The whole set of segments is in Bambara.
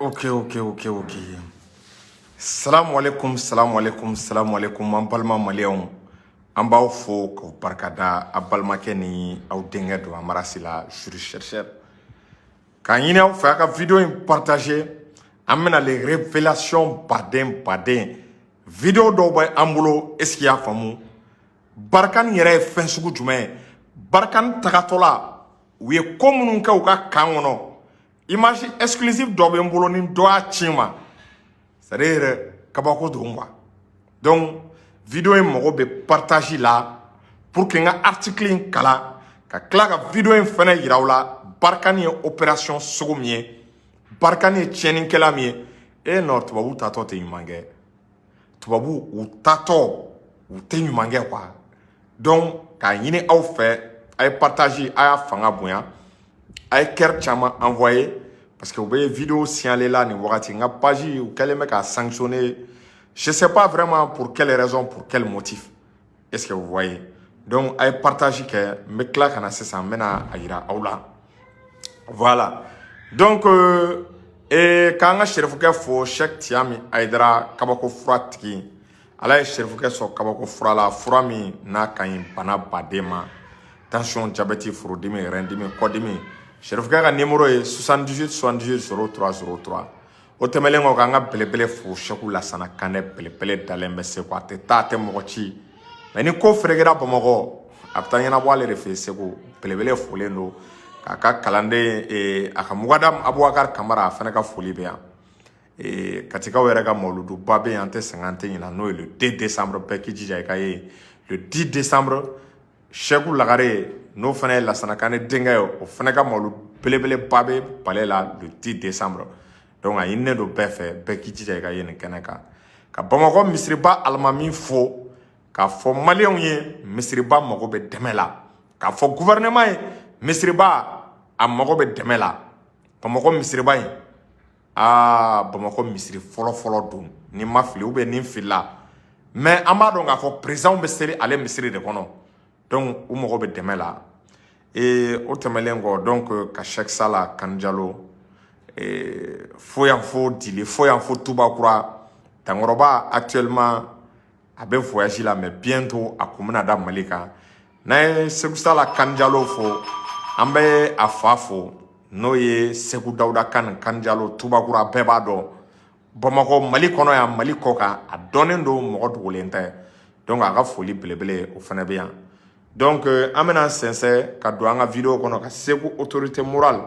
Ok. Salamu alaikum, salamu alaikum, salamu alaikum. An balima maliyɛnw, an b'aw fo k'aw barikada. A balimakɛ ni aw denkɛ don Amara Sila, juriste chercheur. K'a ɲini aw fɛ a ka vidéo in partager. An bɛna les révélations baden baden. Vidéo dɔw bɛ an bolo, est ce que i y'a faamu? Barkhane yɛrɛ ye fɛn sugu jumɛn ye? Barkhane tagatɔla, u ye ko minnu kɛ u ka camp kɔnɔ. Image exclusive dɔ bɛ n bolo ni dɔ y'a ci n ma. C'est à dire kabako don quoi. Donc vidéo in mago bɛ partage la pour que n ka article in kalan ka tila ka vidéo in fɛnɛ yira aw la. Barkhane ye opération sugu min ye, Barkhane ye tiɲɛnikɛla min ye. E non, tubabu tatɔ tɛ ɲuman kɛ. Tubabu u tatɔ u tɛ ɲuman kɛ quoi. Donc k'a ɲini aw fɛ, a ye partage, a y'a fanga bonya, a ye cœur caman envoyer parce que u bɛ vidéo signaler la nin wagati. N ka page u kɛlen bɛ k'a sanctionner, je sais pas vraiment pour quelle raison, pour quel motif, est-ce que vous voyez? Donc a ye partage kɛ. N bɛ tila ka na sisan, n bɛna a yira aw la. Voilà, donc k'an ka serifukɛ fo, Cheikh Tiami Ayidara, kabako fura tigi. Ala ye serifukɛ sɔn kabako fura la, fura min n'a ka ɲi bana baden ma: tension, diabète, furudimi, rein-dimi, kɔdimi. Serifukɛ ka numéro ye 78 78 03 03. O tɛmɛnen kɔ, k'an ka belebele fo, Seku Lasana Kanɛ, belebele dalen bɛ Segu, a tɛ taa, a tɛ mɔgɔ ci, mais ni ko ferekera Bamakɔ, a bɛ taa ɲɛnabɔ ale de fɛ yen Segu. Belebele folen don k'a ka kalanden, a ka mugadamu Abubakar Kamara, a fana ka foli bɛ yan. Katikaw yɛrɛ ka mawuluduba bɛ yan, an tɛ sɛgɛn, an tɛ ɲinɛ, n'o ye le 2 décembre. Bɛɛ k'i jija i ka ye le 10 décembre. Seku Lagare, n'o fana ye Lasana Kanɛ denkɛ ye, o fana ka mawulu belebeleba bɛ palais la le 10 décembre. Donc a ɲininen don bɛɛ fɛ, bɛɛ k'i jija i ka ye nin kɛnɛ kan. Ka Bamakɔ misiriba alimami fo, k'a fɔ maliyɛnw ye, misiriba mago bɛ dɛmɛ la. K'a fɔ gouvernement ye, misiriba a mago bɛ dɛmɛ la. Bamakɔ misiriba in, aa, Bamakɔ misiri fɔlɔ fɔlɔ don, ni ma fili ou bien ni n filila, mais an b'a dɔn k'a fɔ président bɛ seli ale misiri de kɔnɔ. Donc u mago bɛ dɛmɛ la. O tɛmɛnen kɔ, donc ka Cheikh Sala Kanjalo fo yan, fo Dili, fo yan, fo Tubakura. Dankɔrɔba actuellement a bɛ voyage la, mais bientôt a kun bɛna da Mali kan. N'an ye Segu Sala Kanjalo fo, an bɛ a fa fo, n'o ye Segu Dawuda Kan Kanjalo, Tubakura, bɛɛ b'a dɔn Bamakɔ, Mali kɔnɔ yan, Mali kɔ kan, a dɔnnen don, mɔgɔ dogolen tɛ. Donc a ka foli belebele o fana bɛ yan. Donc an bɛna sɛnsɛn ka don an ka vidéo kɔnɔ ka Segu autorité morale,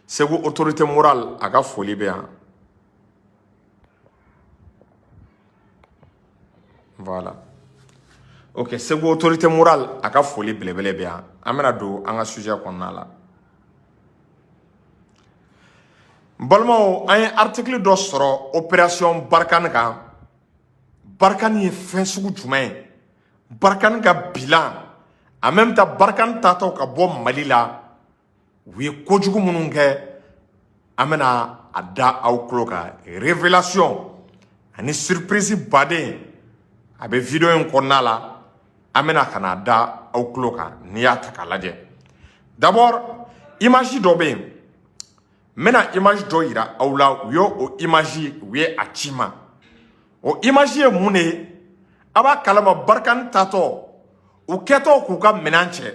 Segu autorité morale, a ka foli bɛ yan. Voilà, ok, Segu autorité morale, a ka foli belebele bɛ yan. An bɛna don an ka sujet kɔnɔna la. N balimaw, an ye article dɔ sɔrɔ opération Barkhane kan. Barkhane ye fɛn sugu jumɛn ye? Barkhane ka bilan, en même temps Barkhane taatɔ ka bɔ Mali la, u ye kojugu minnu kɛ, an bɛna a da aw tulo kan. Révélation ani surprise baden a bɛ vidéo in kɔnɔna la, an bɛna ka na da aw tulo kan. N'i y'a ta k'a lajɛ, d'abord image dɔ bɛ yen, n bɛna image dɔ yira aw la. U ye o image, u ye a ci ma. O image ye mun de ye? A b'a kalama, Barkhane taatɔ, u kɛtɔ k'u ka minɛn cɛ,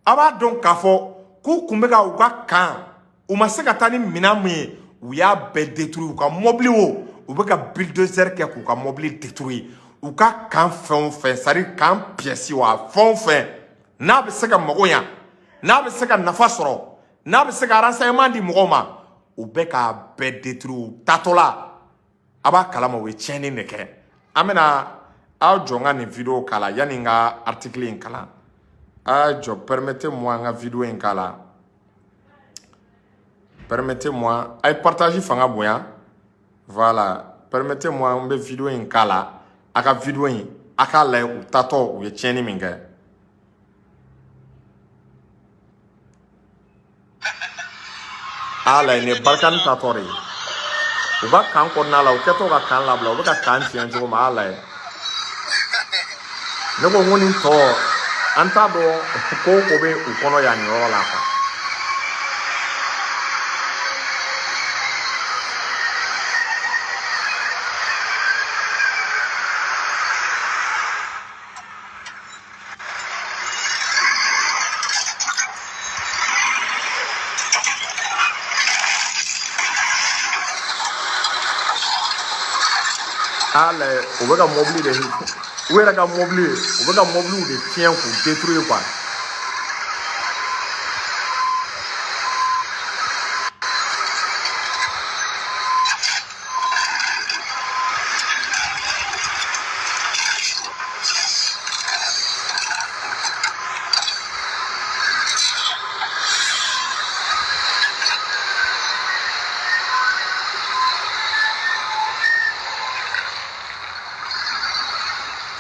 a b'a dɔn k'a fɔ k'u kun bɛ ka u ka kan, u ma se ka taa ni minɛn min ye, u y'a bɛɛ détruire. U ka mobili o, u bɛ ka bulldozer kɛ k'u ka mobili détruire. U ka kan fɛn o fɛn, c'est à dire kan pièce wa fɛn o fɛn n'a bɛ se ka mago ɲa, n'a bɛ se ka nafa sɔrɔ, n'a bɛ se ka renseignement di mɔgɔw ma, u bɛ k'a bɛɛ détruire. U taatɔ la, a b'a kalama, u ye tiɲɛni de kɛ. An bɛna aw jɔ n ka nin vidéo k'a la yanni n ka article in kalan. A jɔ, permettez-moi, n ka vidéo in k'a la. Permettez-moi, a ye partage fanga bonya. Voilà, permettez-moi, n bɛ vidéo in k'a la. A ka vidéo in, a k'a lajɛ, u taatɔ, u ye tiɲɛni min kɛ. A lajɛ, nin ye Barkhane taatɔ de ye u ka kan kɔnɔna la, u kɛtɔ ka kan labila, u bɛ ka kan tiɲɛ cogo min, a lajɛ. Ne ko n ko nin tɔ, an t'a dɔn ko o ko bɛ u kɔnɔ yan nin yɔrɔ la quoi. A lajɛ, u bɛ ka mobili de, u yɛrɛ ka mobili, u bɛ ka mobiliw de tiɲɛ k'u détruire quoi.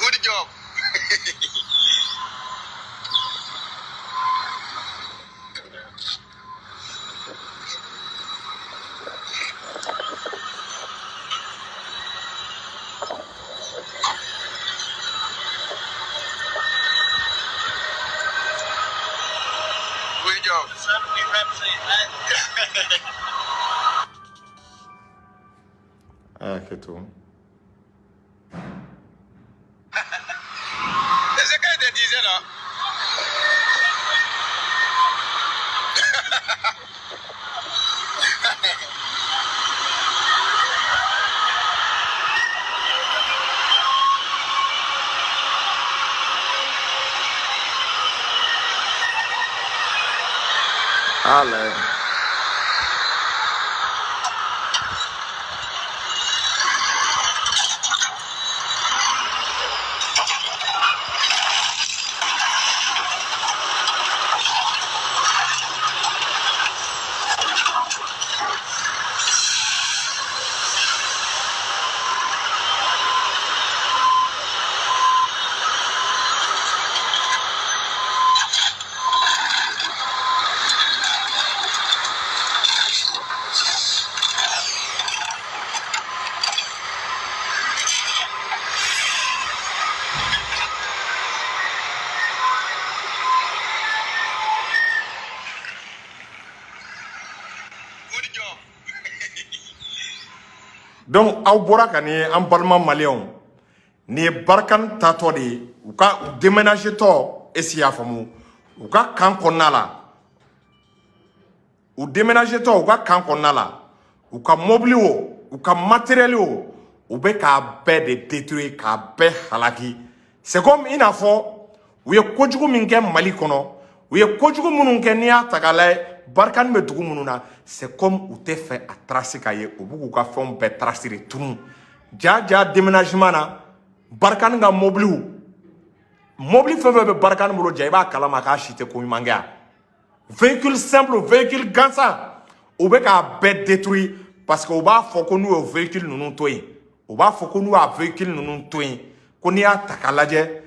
Good job. Good job. A y'a kɛ to. C'est ce que je te disais là. A lajɛ. Good job. Donc aw bɔra ka nin ye, an balima maliyɛnw, nin ye Barkhane tatɔ de ye, u ka u déménager tɔ. Est ce que i y'a faamu? U ka camp kɔnɔna la, u déménager tɔ u ka camp kɔnɔna la, u ka mobili o, u ka matériel o, u bɛ k'a bɛɛ de détruire, k'a bɛɛ halaki. C'est comme i n'a fɔ u ye kojugu min kɛ Mali kɔnɔ, u ye kojugu minnu kɛ. N'i y'a ta k'a lajɛ, Barkhane bɛ dugu minnu na, c'est comme u tɛ fɛ a trace ka ye. U b'u k'u ka fɛnw bɛɛ trace de tunu. Ja ja, déménagement na, Barkhane ka mobiliw, mobili fɛn fɛn bɛ Barkhane bolo, ja i b'a kalama k'a si tɛ ko ɲuman kɛ a. Véhicule simple, véhicule gansan, u bɛ k'a bɛɛ détruire parce que u b'a fɔ ko n'u y'o véhicule ninnu to yen, u b'a fɔ ko n'u y'a véhicule ninnu to yen, ko n'i y'a ta k'a lajɛ,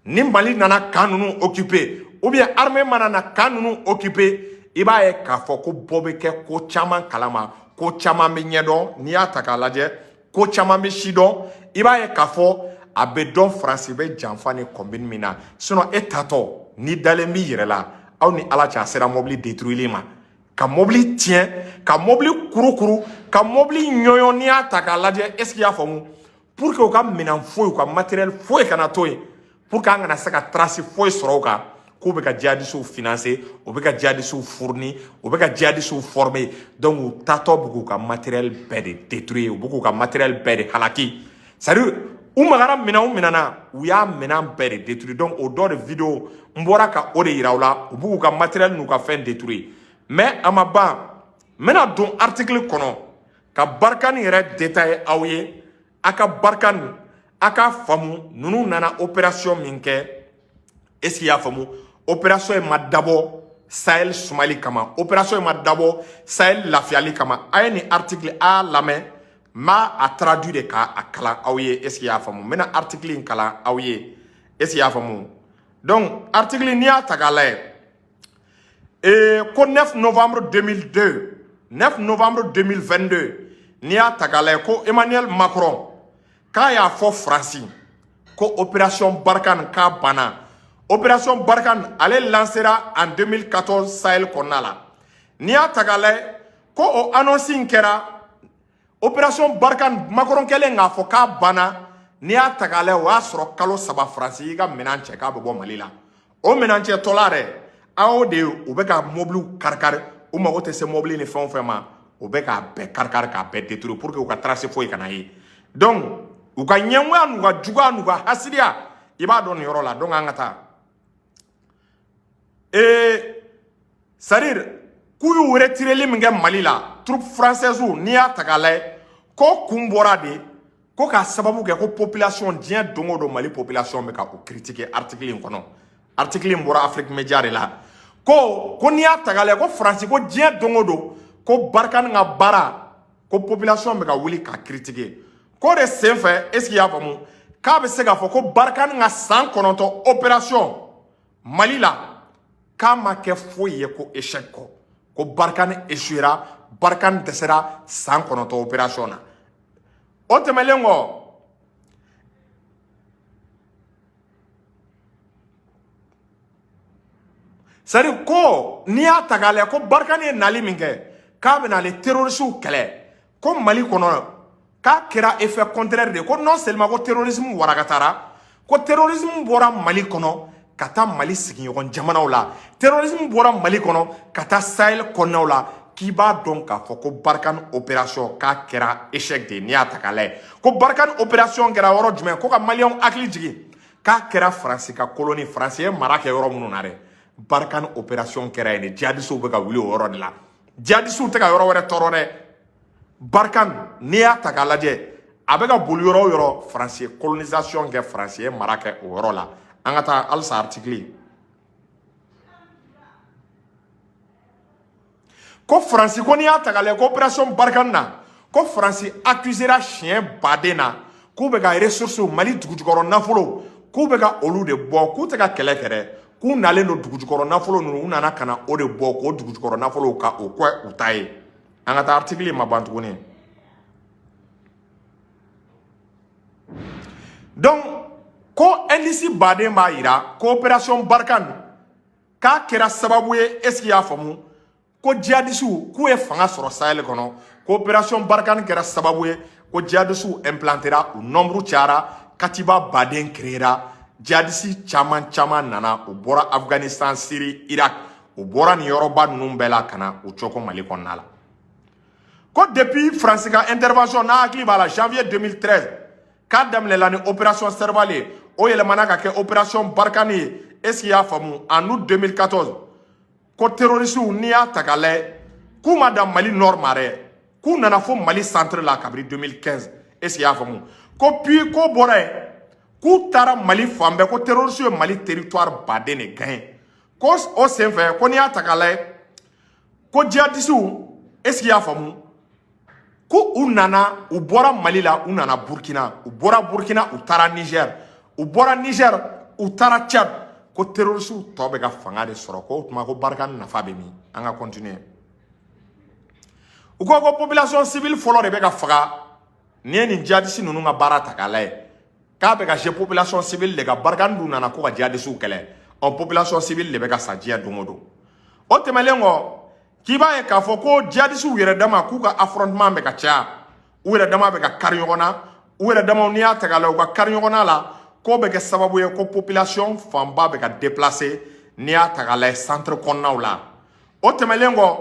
ni Mali nana camp ninnu occuper ou bien armée mana na camp ninnu occuper, i b'a ye k'a fɔ ko bɔ bɛ kɛ ko caman kalama, ko caman bɛ ɲɛdɔn. N'i y'a ta k'a lajɛ, ko caman bɛ sidɔn. I b'a ye k'a fɔ a bɛ dɔn Faransi bɛ janfa ni combine min na. Sinon e tatɔ, n'i dalen b'i yɛrɛ la, aw ni Ala cɛ, a sera mobili détruire ma, ka mobili tiɲɛ, ka mobili kurukuru, ka mobili ɲɔɲɔ. N'i y'a ta k'a lajɛ, est ce que i y'a faamu? Pour que u ka minɛn foyi, u ka matériel foyi kana to yen, pour que an kana se ka trace foyi sɔrɔ u kan k'u bɛ ka djihadistes financer, u bɛ ka djihadistes fournir, u bɛ ka djihadistes former. Donc u tatɔ bɛ k'u ka matériel bɛɛ de détruire, u bɛ k'u ka matériel bɛɛ de halaki. C'est à dire u magara minɛn o minɛn na, u y'a minɛn bɛɛ de détruire. Donc o dɔ de vidéo n bɔra ka o de yira u la, u b'u ka matériel n'u ka fɛn détruire. Mais a ma ban, n bɛna don article kɔnɔ ka Barkhane yɛrɛ détailler aw ye. A ka Barkhane, a k'a faamu, ninnu nana opération min kɛ, est ce que i y'a faamu? Opération in ma dabɔ Sahel sumali kama, opération in ma dabɔ Sahel lafiyali kama. A ye nin article a y'a lamɛn, n b'a a traduit de k'a kalan aw ye. Est ce que i y'a faamu? N bɛna article in kalan aw ye. Est ce que i y'a faamu? Donc article, n'i y'a ta k'a lajɛ, ko 9 novembre 2002, 9 novembre 2022, n'i y'a ta k'a lajɛ, ko Emmanuel Macron k'a y'a fɔ Faransi ko opération Barkhane k'a banna. Opération Barkhane, ale lancera en 2014 Sahel kɔnɔna la. N'i y'a ta k'a lajɛ, ko o annonce in kɛra, opération Barkhane, Macron kɛlen k'a fɔ k'a banna, n'i y'a ta k'a lajɛ, o y'a sɔrɔ kalo 3 Faransi y'i ka minɛn cɛ k'a bɛ bɔ Mali la. O minɛn cɛtɔla dɛ, a y'o de ye, u bɛ ka mobiliw kari-kari, U mago tɛ se mobili ni fɛn o fɛn ma, u bɛ k'a bɛɛ kari-kari, k'a bɛɛ détruire pour que u ka trace foyi kana ye. Donc u ka ɲɛngoya n'u ka juguya n'u ka hasidiya, i b'a dɔn nin yɔrɔ la. Donc an ka taa. C'est à dire k'u y'u retireli min kɛ Mali la, troupe française, n'i y'a ta k'a lajɛ, ko kun bɔra de ko k'a sababu kɛ ko population, diɲɛ don o don, Mali population bɛ ka o critiquer. Article in kɔnɔ, article in bɔra Afrique Média de la, ko n'i y'a ta k'a lajɛ, ko Faransi, ko diɲɛ don o don, ko Barkhane ka baara, ko population bɛ ka wuli ka critiquer. K'o de senfɛ, est ce que i y'a faamu, k'a bɛ se k'a fɔ ko Barkhane ka san 9 opération Mali la, k'a ma kɛ foyi ye ko échec kɔ, ko Barkhane échouera, Barkhane dɛsɛra san 9 opération na. O tɛmɛnen kɔ, c'est à dire ko n'i y'a ta k'a lajɛ, ko Barkhane ye nali min kɛ k'a bɛna ale terroristew kɛlɛ ko Mali kɔnɔ, k'a kɛra effet contraire de ye. Ko non seulement ko terrorisme warakatara, ko terrorisme bɔra Mali kɔnɔ ka taa Mali sigiɲɔgɔn jamanaw la, terrorisme bɔra Mali kɔnɔ ka taa Sahel kɔnɔnaw la, k'i b'a dɔn k'a fɔ ko Barkhane opération k'a kɛra échec de ye. N'i y'a ta k'a lajɛ, ko Barkhane opération kɛra yɔrɔ jumɛn? Ko ka maliyɛnw hakili jigin, k'a kɛra Faransi ka colonie, Faransi ye mara kɛ yɔrɔ minnu na dɛ, Barkhane opération kɛra yen de. Jihadisiw bɛ ka wuli o yɔrɔ de la, jihadisiw tɛ ka yɔrɔ wɛrɛ tɔɔrɔ dɛ. Barkhane, n'i y'a ta k'a lajɛ, a bɛ ka boli yɔrɔ o yɔrɔ, Faransi ye colonisation kɛ, Faransi ye mara kɛ o yɔrɔ la. An ka taa halisa article. Ko Faransi, ko n'i y'a ta k'a lajɛ, ko opération Barkhane na, ko Faransi accusera siɲɛ baden na k'u bɛ ka ressources, Mali dugujukɔrɔ nafolo, k'u bɛ ka olu de bɔ, k'u tɛ ka kɛlɛ kɛ dɛ, k'u nalen don dugujukɔrɔ nafolo ninnu, u nana ka na o de bɔ, k'o dugujukɔrɔ nafolo ka o kɛ u ta ye. An ka taa, article ma ban tuguni. Donc ko indice baden b'a yira ko opération Barkhane k'a kɛra sababu ye, est ce que i y'a faamu, ko jihadisiw k'u ye fanga sɔrɔ Sahel kɔnɔ, ko opération Barkhane kɛra sababu ye ko jihadisiw implantera, u nombre cayara, katiba baden créera, jihadisi caman caman nana, u bɔra Afghanistan, Syrie, Irak, u bɔra nin yɔrɔba ninnu bɛɛ la ka na u cɔkɔ Mali kɔnɔna la. Ko depuis Faransi ka intervention n'a hakili b'a la, janvier 2013, k'a daminɛla ni opération Serval ye, o yɛlɛmana ka kɛ opération Barkhane ye, est ce que i y'a faamu, en août 2014, ko terrorisiw, n'i y'a ta k'a lajɛ, k'u ma dan Mali nord ma dɛ, k'u nana fo Mali centre la kabini 2015, est ce que i y'a faamu. Ko puis k'o bɔra yen, k'u taara Mali fan bɛɛ, ko terrorisiw ye Mali territoire baden de gagné. Ko o senfɛ, ko n'i y'a ta k'a lajɛ, ko jihadisiw, est ce que i y'a faamu, ko u nana, u bɔra Mali la, u nana Burkina, u bɔra Burkina, u taara Niger, u bɔra Niger, u taara Tchad, ko terrorisiw tɔ bɛ ka fanga de sɔrɔ. Ko o tuma ko Barkhane nafa bɛ min? An ka continuer. U ko population civile fɔlɔ de bɛ ka faga. N'i ye nin jihadisi ninnu ka baara ta k'a lajɛ, k'a bɛ ka se population civile de ka. Barkhane dun nana ko ka jihadisiw kɛlɛ, ɔ population civile de bɛ ka sa diɲɛ don o don. O tɛmɛnen kɔ, k'i b'a ye k'a fɔ ko jihadisiw yɛrɛ dama k'u ka affrontement bɛ ka caya, u yɛrɛ dama bɛ ka kari ɲɔgɔn na, u yɛrɛ dama, n'i y'a ta k'a lajɛ, u ka kari ɲɔgɔn na la, k'o bɛ kɛ sababu ye ko population fanba bɛ ka déplacer, n'i y'a ta k'a lajɛ, centre kɔnɔnaw la. O tɛmɛnen kɔ,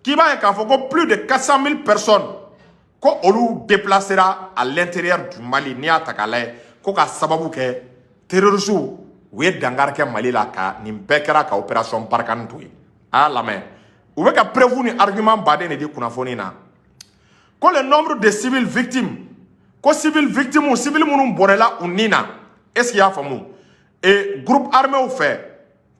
k'i b'a ye k'a fɔ ko plus de 400 000 personnes, ko olu déplacera à l'intérieur du Mali, n'i y'a ta k'a lajɛ, ko ka sababu kɛ terroristes u ye dankari kɛ Mali la, ka nin bɛɛ kɛra ka opération Barkhane to yen. A y'a lamɛn, u bɛ ka preuve ni argument baden de di kunnafoni na. Ko le nombre de civils victimes, ko civil victimes, civil minnu bɔnɛla u ni na, est ce que i y'a faamu, et groupe armé fɛ,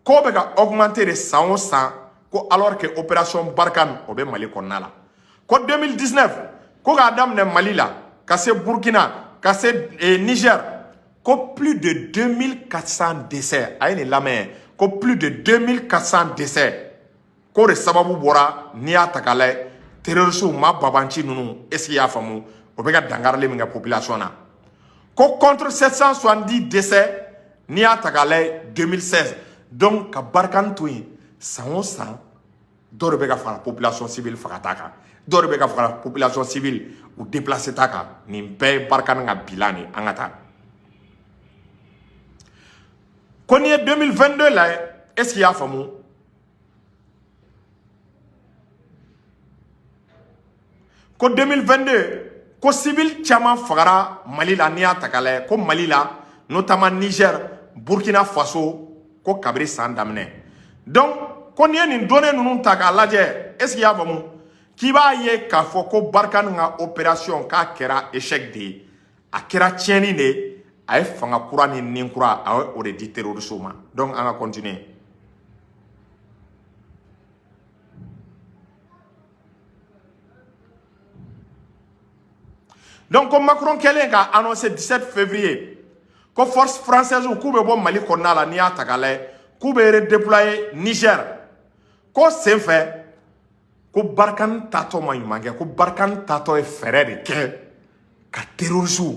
k'o bɛ ka augmenter de san o san, ko alors que opération Barkhane o bɛ Mali kɔnɔna la. Ko 2019, ko k'a daminɛ Mali la ka se Burkina, ka se Niger, ko plus de 2400 décès. A ye nin lamɛn, ko plus de 2400 décès, k'o de sababu bɔra, n'i y'a ta k'a lajɛ, terroristes ma babanci ninnu, est ce que i y'a faamu, o bɛ ka dankarili min kɛ population na. Ko contre 770 décès, n'i y'a ta k'a lajɛ, 2016. Donc ka Barkhane to yen, san o san dɔ de bɛ ka fara population civile fagata kan, dɔ de bɛ ka fara population civile u déplacé ta kan. Nin bɛɛ ye Barkhane ka bilan de. An ka taa. Ko n'i ye 2022 lajɛ, est ce que i y'a faamu, Ko 2022, ko civil caman fagara Mali la. N'i y'a ta k'a lajɛ, ko Mali la, notamment Niger, Burkina Faso, ko kabiri san daminɛ. Donc ko n'i ye nin données ninnu ta k'a lajɛ, est ce que i y'a faamu, k'i b'a ye k'a fɔ ko Barkhane ka opération, k'a kɛra échec de ye, a kɛra tiɲɛni de ye, a ye fanga kura ni nin kura, a ye o de di terroristes ma. Donc an ka continuer. Donc ko Macron kɛlen k'a annoncé 17 février ko force française k'u bɛ bɔ Mali kɔnɔna la, n'i y'a ta k'a lajɛ, k'u bɛ redéployer Niger, ko senfɛ ko Barkhane tatɔ ma ɲuman kɛ, ko Barkhane tatɔ ye fɛɛrɛ de kɛ ka terroristes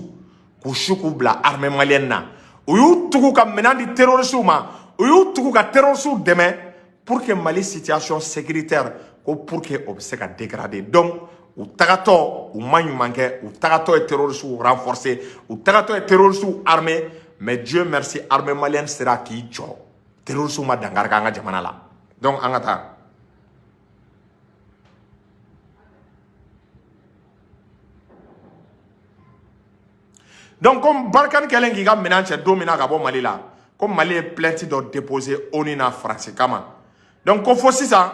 k'u su k'u bila armée malienne na. U y'u tugu ka minɛn di terroristes ma, u y'u tugu ka terroristes dɛmɛ pour que Mali situation sécuritaire, ko pour que o bɛ se ka dégrader. Donc u tagatɔ, u ma ɲuman kɛ, u tagatɔ ye terroristes renforcer, u tagatɔ ye terroristes armé. Mais Dieu merci, armée malienne sera k'i jɔ, terroristes ma dankari k'an ka jamana la. Donc an ka taa. Donc comme Barkhane kɛlen k'i ka minɛn cɛ don min na ka bɔ Mali la, ko Mali ye plainte dɔ déposé ONU na Faransi kama. Donc ko fo sisan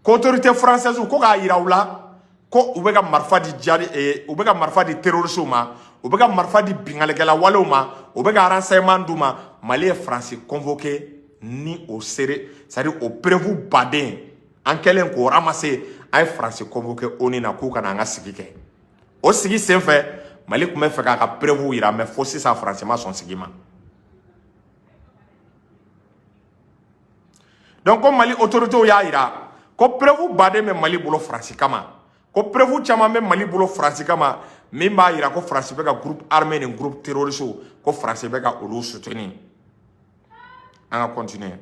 ko autorité française ko k'a yira u la ko u bɛ ka marifa di jari, u bɛ ka marifa di terroristes ma, u bɛ ka marifa di binkannikɛla walew ma, u bɛ ka renseignement d'u ma. Mali ye Faransi convoqué ni o sere, c'est à dire o preuve baden an kɛlen k'o ramasser, an ye Faransi convoqué ONU na k'u ka na an ka sigi kɛ. O sigi senfɛ, Mali tun bɛ fɛ k'a ka preuve yira, mais fo sisan Faransi ma sɔn sigi ma. Donc ko Mali autorités y'a yira ko preuve baden bɛ Mali bolo Faransi kama, ko preuve caman bɛ Mali bolo Faransi kama min b'a yira ko Faransi bɛ ka groupe armé ni groupe terroriste, ko Faransi bɛ ka olu soutenir. An ka continuer.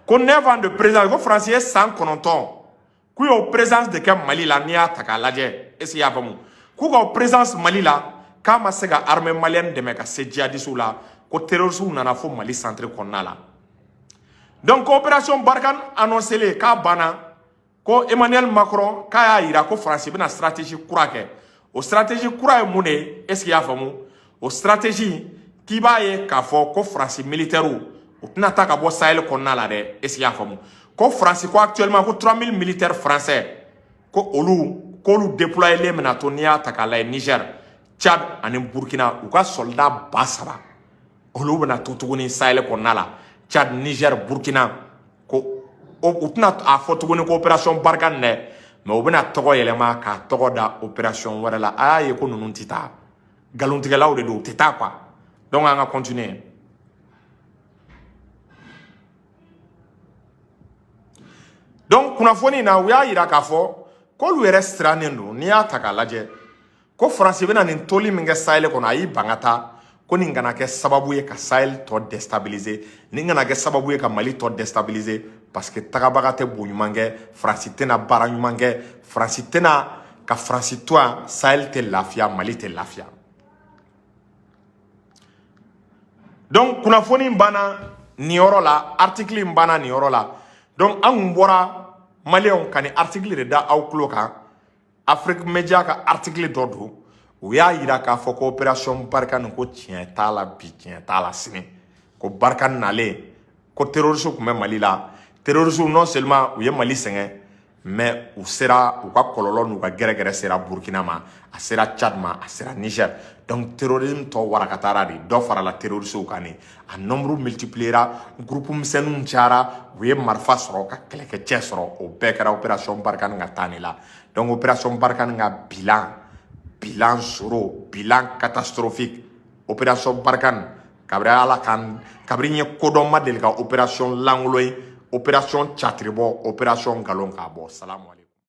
Ko 9 ans de présence, ko Faransi ye san 9 k'u y'o présence de kɛ Mali la. N'i y'a ta k'a lajɛ, est ce que i y'a faamu, k'u ka o présence Mali la, k'a ma se ka armée malienne dɛmɛ ka se djihadistes la, ko terroristes nana fo Mali centre kɔnɔna la. Donc opération Barkhane annoncé k'a banna, ko Emmanuel Macron k'a y'a yira ko Faransi bɛna stratégie kura kɛ. O stratégie kura ye mun de ye? Est ce que i y'a faamu, o stratégie, k'i b'a ye k'a fɔ ko Faransi militaires u tɛna taa ka bɔ Sahel kɔnɔna la dɛ. Est ce que i y'a faamu, ko Faransi ko actuellement ko 3000 militaires français, ko olu, k'olu déployelen bɛna to, n'i y'a ta k'a lajɛ, Niger, Tchad ani Burkina, u ka soldat 3000, olu bɛna to tuguni Sahel kɔnɔna la, Tchad, Niger, Burkina. Ko u tɛna a fɔ tuguni ko opération Barkhane dɛ, mais u bɛna tɔgɔ yɛlɛma k'a tɔgɔ da opération wɛrɛ la. A y'a ye ko ninnu tɛ taa, nkalontigɛlaw de don, u tɛ taa quoi. Donc an ka continuer. Donc kunnafoni na, u y'a yira k'a fɔ k'olu yɛrɛ sirannen don. N'i y'a ta k'a lajɛ, ko Faransi bɛna nin toli min kɛ Sahel kɔnɔ, a y'i ban ka taa, ko nin kana kɛ sababu ye ka Sahel tɔ déstabiliser, nin kana kɛ sababu ye ka Mali tɔ déstabiliser, parce que tagabaga tɛ bo ɲuman kɛ, Faransi tɛna baara ɲuman kɛ, Faransi tɛna ka Faransi to yan, Sahel tɛ lafiya, Mali tɛ lafiya. Donc kunnafoni banna nin yɔrɔ la, article in banna nin yɔrɔ la. Donc an kun bɔra, maliyɛnw, ka nin article de da aw tulo kan. Afrique Media ka article dɔ don, u y'a yira k'a fɔ ko opération Barkhane, ko tiɲɛ t'a la bi, tiɲɛ t'a la sini. Ko Barkhane nalen, ko terroriste tun bɛ Mali la, terroriste non seulement u ye Mali sɛgɛn, mais u sera u ka kɔlɔlɔ n'u ka gɛrɛgɛrɛ sera Burkina ma, a sera Tchad ma, a sera Niger. Donc terrorisme tɔ warakatara de, dɔ farala terroristew kan de, a nombre multipliera, groupe misɛnninw cayara, u ye marifa sɔrɔ ka kɛlɛkɛcɛ sɔrɔ. O bɛɛ kɛra opération Barkhane ka taa de la. Donc opération Barkhane ka bilan, bilan zéro, bilan catastrophique. Opération Barkhane, kabiri Ala kan, kabiri n ye kodɔn ma deli ka opération lankolon ye, opération catiribɔ, opération nkalon k'a bɔ. Salamu aleykum.